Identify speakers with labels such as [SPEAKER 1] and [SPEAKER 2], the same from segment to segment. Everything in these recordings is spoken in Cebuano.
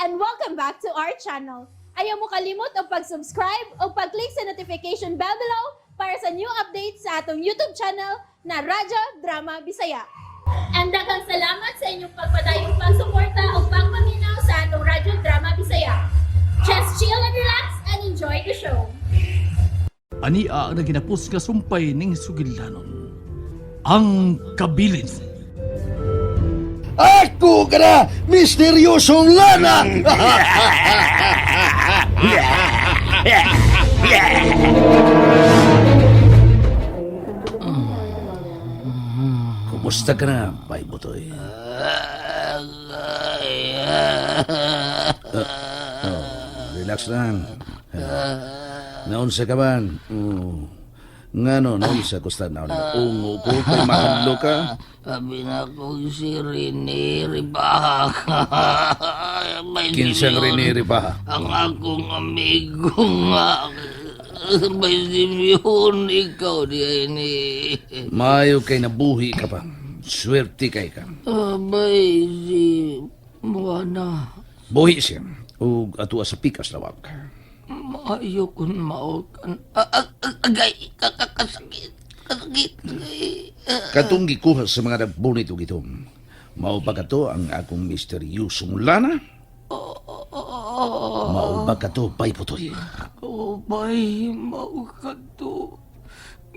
[SPEAKER 1] And welcome back to our channel. Ayaw mo kalimot og pag-subscribe o pag-click sa notification bell below para sa new updates sa atong YouTube channel na Radyo Drama Bisaya. And daghang salamat sa inyong pagpadayong pagsuporta o pagpaminaw sa atong Radyo Drama Bisaya. Just chill and relax and enjoy the show.
[SPEAKER 2] Ania ang naginapos nga sumpay ning sugilanon. Ang kabilin.
[SPEAKER 3] Ako ka na! Misteryosong lana! Kumusta ka na, Bay Butoy? Oh, relax lang. Naunsa ka man? Oh. Ngano, naunsa kusta na? Ungo ko, kay mahadlo ka.
[SPEAKER 4] Sabi na ko si Rene Ribaha. May
[SPEAKER 3] Kinsang
[SPEAKER 4] Simeon.
[SPEAKER 3] Rene Ribaha?
[SPEAKER 4] Ang akong amigo nga. May Simeon, ikaw di ay ni.
[SPEAKER 3] Mayo kay nabuhi ka pa. Swerte kay ka.
[SPEAKER 4] Abay, si Moana.
[SPEAKER 3] Buhi siya. Ug atua sa pikas lawak.
[SPEAKER 4] Maayo kun maokan. Agay, kakasakit. Kasakit. Agay.
[SPEAKER 3] Katong gikuha sa mga nagbunit ug itom. Mao ba kato ang akong misteryosong lana? Mao ba kato, Bay Putoy?
[SPEAKER 4] Oh, bay, mao ka to.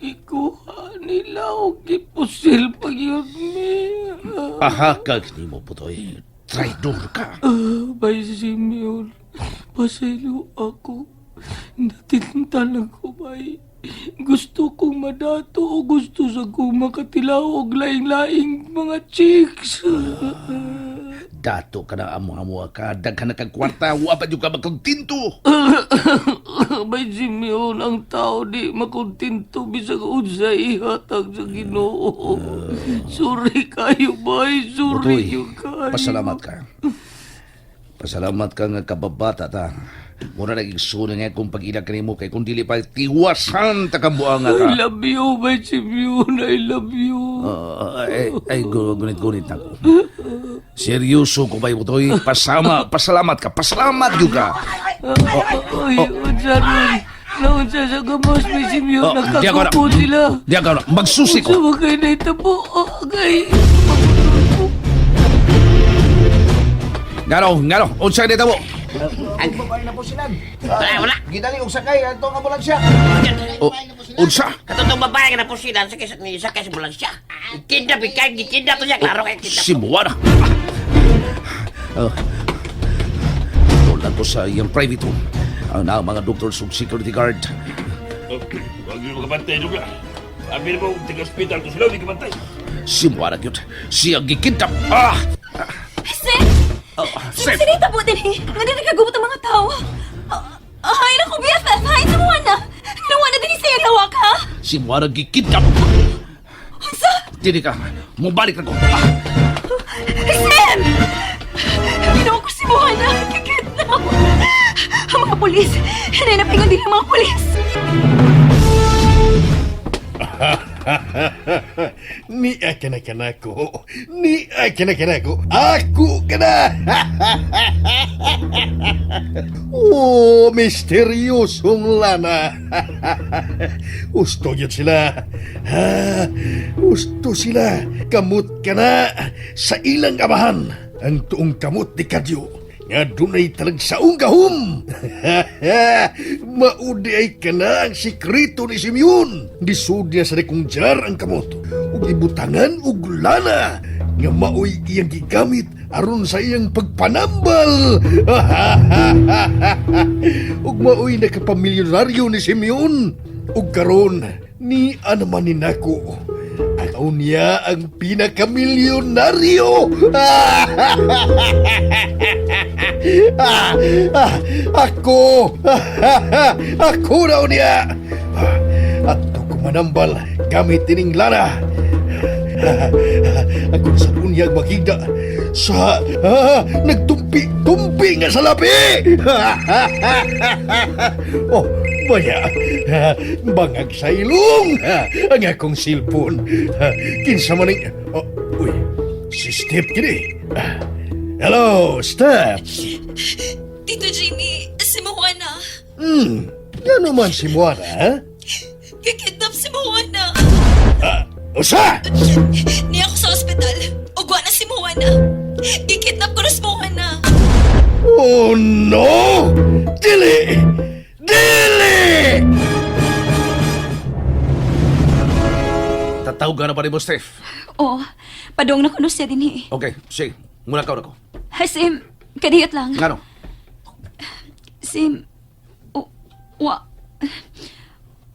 [SPEAKER 4] Ikuha nila o gipusil pag yun mi.
[SPEAKER 3] Pahakag nimo, Putoy. Traidor ka.
[SPEAKER 4] Ah, bay Simeon, pasaylo ako. Natintal ako, bay. Gusto kong madato o gusto sa kong makatilaw og laing-laing mga chicks.
[SPEAKER 3] Dato ka na amo-amo ka. Daghan na kag kwarta. Wa pa jud ka magkontento.
[SPEAKER 4] Bay Simeon, ang tao di makontento bisag unsa ihatag sa Ginoo. Sorry kayo, bay.
[SPEAKER 3] Butoy,
[SPEAKER 4] Sorry gyud kayo.
[SPEAKER 3] pasalamat ka. Pasalamat ka nga kababata ta. Mura naging suna nga kung pag-ilag kanimo kay kung dili pa tiwasan ta kabuanga ka.
[SPEAKER 4] I love you, bay Simeon. I love you.
[SPEAKER 3] Ay, ay, gunit-gunit na ko. Seryoso ko ba, Butoy? Pasama, pasalamat ka. Pasalamat yun ka.
[SPEAKER 4] Ay, unsa ron? Naunsa sa gamos, bay Simeon.
[SPEAKER 3] Oh, di ako na.
[SPEAKER 4] Nakakupo sila.
[SPEAKER 3] Di ako na. Magsusi
[SPEAKER 4] Unsa
[SPEAKER 3] ko.
[SPEAKER 4] ba kayo nahitabo? Agay.
[SPEAKER 3] Ngano, ngano. Unsa ni tabo?
[SPEAKER 5] Wala, wala.
[SPEAKER 6] Gidali og sakay atong ambulansya.
[SPEAKER 3] Oh, unsa?
[SPEAKER 5] Katong babae nga napusilan sa kay ni sakay sa ambulansya. Kidnap ikay, gikidnap to siya, klaro kay kidnap.
[SPEAKER 3] Si Buwana. Oh. Tulad ko sa iyang private room. Ang na mga doktor ug security guard.
[SPEAKER 7] Huwag yung makabantay juga. Sabi mo, tiga-hospital to sila, hindi kabantay.
[SPEAKER 3] Si Buwana gyud. Siya gikidnap. Ah!
[SPEAKER 8] Sir!
[SPEAKER 3] Oh,
[SPEAKER 8] Sir!
[SPEAKER 3] Sir.
[SPEAKER 8] Sinita po din eh! Nga din nagkagubot ang mga tao! Ah, ay, naku, BFF! Ay, sumuha na! Ginawa na din siya lawak, ha?
[SPEAKER 3] Si Buwana gikidnap.
[SPEAKER 8] Unsa?
[SPEAKER 3] Dili ka. Mubalik na ko. Ah!
[SPEAKER 8] Sam! Ginawa ko si Moana! Kikidnap! Ang mga pulis! Hinay din ang mga pulis!
[SPEAKER 7] Ni kana ko. Ni kana ko. Ako kana. Oh, misteryosong lana. Gusto yun sila. Ha? Gusto sila. Kamot ka na sa ilang amahan. Ang tuong kamot ni Kadyo nga dunay talagsaong gahom. Maudi ay kana ang sikreto ni Simeon. Gisud niya sa likong jar ang kamot ug ibutangan og lana nga maoy iyang gigamit aron sa iyang pagpanambal. Ug maoy nakapamilyonaryo ni Simeon. Ug karon ni naman ni nako. Ang niya ang pinakamilyonaryo. Ah, ah, ako! Ako daw niya! At ko manambal gamit ining lana. Ako sa unyag makigda sa nagtumpi-tumpi nga sa labi. Oh, baya. Bangag sa ilong ang akong cellphone. Kinsa man ning. Oh, uy, si Steve kini. Ah, Hello, Steph.
[SPEAKER 8] Tito Jimmy, si Moana.
[SPEAKER 7] Gano man si Moana, ha?
[SPEAKER 8] Gikidnap si Moana.
[SPEAKER 7] Usa!
[SPEAKER 8] Niya ako sa ospital. Ugwa na si Moana. Gikidnap ko na si Moana.
[SPEAKER 7] Oh no! Dili! Dili!
[SPEAKER 3] Tatawag na pa rin mo, Steph.
[SPEAKER 8] Oo, padong na kuno siya din eh.
[SPEAKER 3] Okay, sige. Mula ka na ko.
[SPEAKER 8] Sim, kadiyot lang.
[SPEAKER 3] Ngano?
[SPEAKER 8] Sim, o, wa,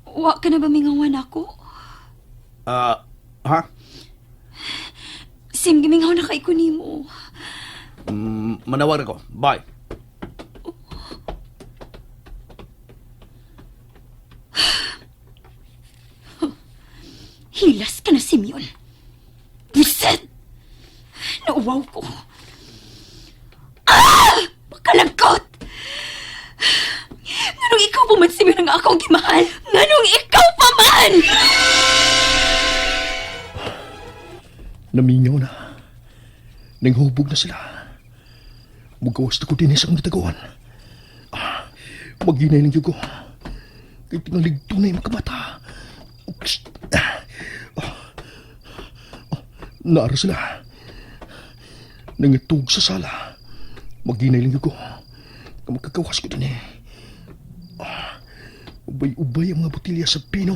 [SPEAKER 8] wa ka na ba mingawan ako?
[SPEAKER 3] Ah, ha?
[SPEAKER 8] Sim, gimingaw na kay ko nimo.
[SPEAKER 3] Manawag ako. Bye.
[SPEAKER 8] Hilas ka na, Simeon. Bisan! Nauwaw ko. Ah! Makalangkot! Nganong ikaw pa man, Simeon, ang akong gimahal? Nganong ikaw pa man!
[SPEAKER 7] Namingaw na. Nanghubog na sila. Mugawas na ko din sa akong gitaguan. Ah, Maginay ng yugo. Kay tingaligto na yung makabata. Oops. Ah, oh, oh, Naara sila. Nangatug sa sala. Maginay lang yugo. Kamagkagawas ko din eh. Ah, Ubay-ubay ang mga botilya sa pino.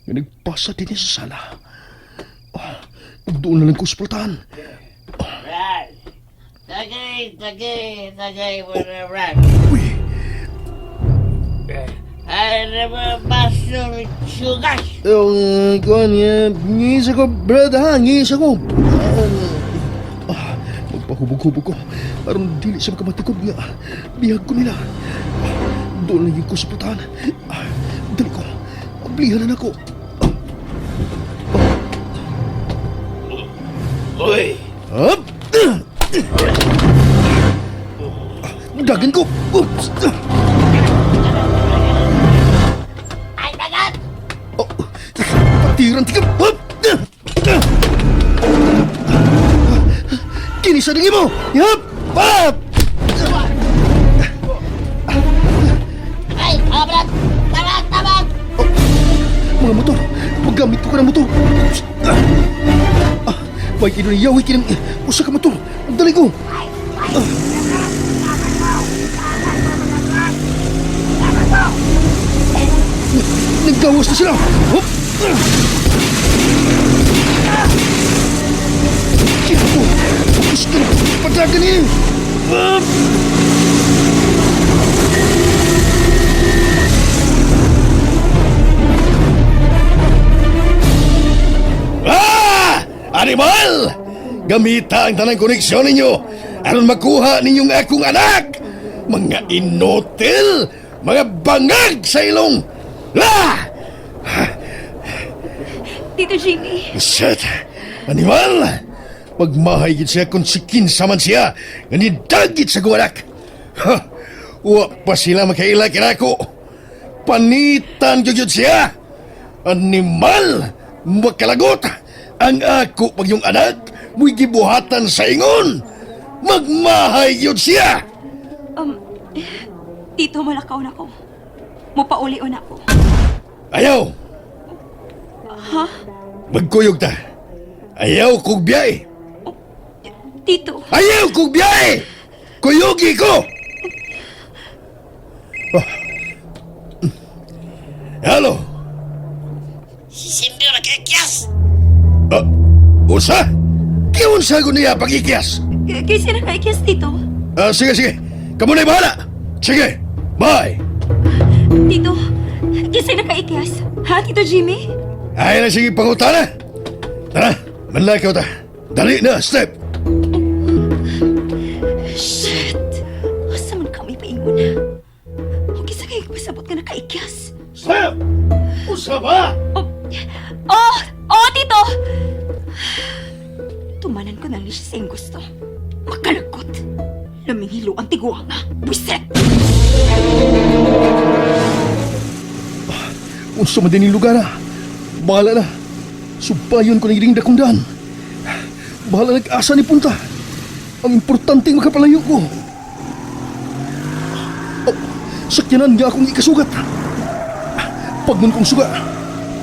[SPEAKER 7] Nga nagpasa din eh sa sala. Ug doon na lang ko sa pultahan.
[SPEAKER 5] Brad. Tagay, tagay, tagay mo na, Brad.
[SPEAKER 7] Uy,
[SPEAKER 5] Ay, naman, basur, sugas.
[SPEAKER 7] Yung, kuan, ngisa ko, brad, ha? Ngisa ko. Ah, magpahubog-hubog ko. Aron dili sa makamatikod nga. Bihag ko nila. Ah, doon lang yung ko sa pultahan. Ah, dali ko. Ablihan na nako.
[SPEAKER 5] Uy!
[SPEAKER 7] Up! Dagan ko! Oops!
[SPEAKER 5] Ay, dagat!
[SPEAKER 7] Oh, patiran tika! Up! Kini sa dingi mo! Yup! Up!
[SPEAKER 5] Ay, ah, Brad! Tabag, tabag!
[SPEAKER 7] Mga motor! Paggamit ko ka ng motor! Oops! Ah! Ah! May kinuniyaw, kinang usa ka motor! Dali ko! Ah! Ah! Naggawas na sila! Hop! Ah! Kaya ko! Gusto na padagan eh! Ah! Ah! Animal! Gamita ang tanang koneksyon ninyo aron makuha ninyong akong anak! Mga inutil! Mga bangag sa ilong! Ah!
[SPEAKER 8] Tito Jimmy,
[SPEAKER 7] Shit! Animal! Pagmahay gid siya kung sikinsa man siya nga nidagit sa kong anak! Ha! Wa pa sila makaila kinako! Panitan gyud gyud siya! Animal! Makalagot! Ang ako pag yung anak mo'y gibuhatan sa ingon! Magmahay gyud siya!
[SPEAKER 8] Tito, malakaw na ko. Mupauli na ako.
[SPEAKER 7] Ayaw! Ha? Magkuyog ta! Ayaw kog biyahe!
[SPEAKER 8] Tito,
[SPEAKER 7] Ayaw kog biyahe! Kuyugi ko! Oh. Hello?
[SPEAKER 5] Si Simeon nakikias!
[SPEAKER 7] Ah, usa? Kiunsa ko niya pag-ikyas?
[SPEAKER 8] kaysa na kaikyas, Tito.
[SPEAKER 7] Ah, sige, sige. Kamu na'y bahala. Sige, bye.
[SPEAKER 8] Tito, kaysa na kaikyas. Ha, Tito Jimmy?
[SPEAKER 7] Ay na sige pangutana. Tara, manlakaw ta. Dali na, step.
[SPEAKER 8] Shit! Asa man kami paingon na? O kisa kayo pasabot ka na kaikyas.
[SPEAKER 7] Step! Usa ba?
[SPEAKER 8] Oh, oh, oh, Tito! Tumanan ko na lang siya sa iyong gusto. Makalagot! Laming hilo ang tiguanga. Buset!
[SPEAKER 7] Unsa man din yung lugar ah. Bahala na. Subayon ko na iring dakong daan. Bahala nag-asa ni punta. Ang importante makapalayo ko. Oh, sakyanan nga akong ikasugat. Pagmun kong suga,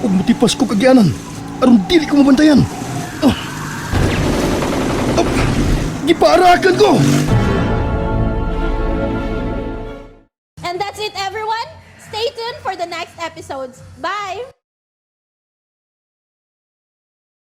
[SPEAKER 7] ug mutipas ko kagyanan, aron dili ko mabantayan. Oh. Oh, gipaarakan ko!
[SPEAKER 1] And that's it, everyone. Stay tuned for the next episodes. Bye!